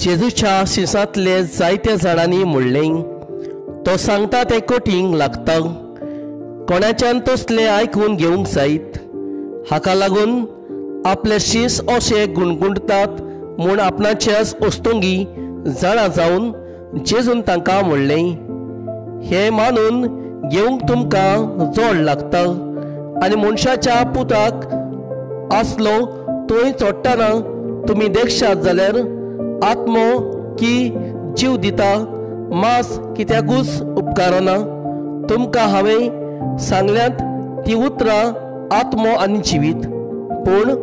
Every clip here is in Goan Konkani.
जेजूच्या शिसांतले जायत्या जाणांनी म्हणलें, तो सांगता तें कठीण लागता, कोणाच्यान तसलें आयकून घेवंक जायत. हाका लागून आपले शीस अशे गुणगुणटात म्हूण आपणाच्याच वस्तुंगी जाणा जावन जेजून तांकां म्हणलें, हें मानून घेवंक तुमकां जोड लागता आनी मनशाच्या पुताक आसलो थंय चडटना तुमी देखशात जाल्यार आत्मो की जीव दिता, मांस कित्याकूच उपकारना. तुमकां हांवें सांगल्यांत ती उतरां आत्मो आनी जिवीत, पूण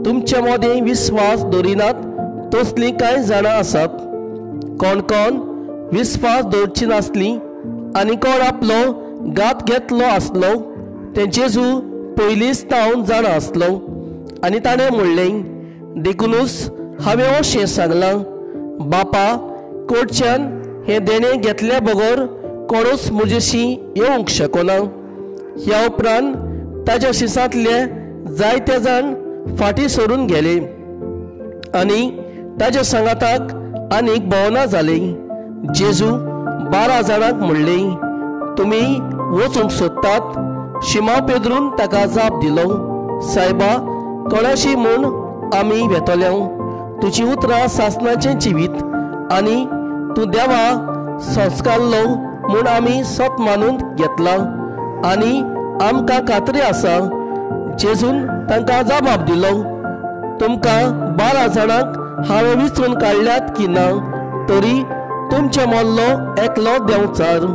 तुमचे मदें विस्वास दवरिनात तसलीं कांय जाणां आसात. कोण कोण विस्वास दवरची नासली आनी कोण आपलो घात घेतलो आसलो तें जेजू पयलींच तावन जाणा आसलो आनी ताणें म्हणलें, देखुनूच हांवें अशें सांगलां, बापा कडच्यान हें देणें घेतल्या बगर कोणूच म्हजेशी येवंक शकना. ह्या उपरांत ताज्या शिसांतले जायते जाण फाटीं सरून गेले आनी ताज्या सांगाताक आनीक भोवना जाले. जेजू 12 जाणांक म्हणलें, तुमी वचूंक सोदतात? शिमा पेद्रून ताका जाप दिलो, सायबा, कोणाशी म्हूण आमी वेतले? तुजी उतरां सासणाचें जिवीत आनी तूं देवा संस्कारलो म्हूण आमी सत मानून घेतलां आनी आमकां खात्री आसा. जेजून तांकां जबाब दिलो, तुमकां 12 जाणांक हांवें विचून काडल्यात की ना, तरी तुमचे मोल्लो एकलो देंवचार.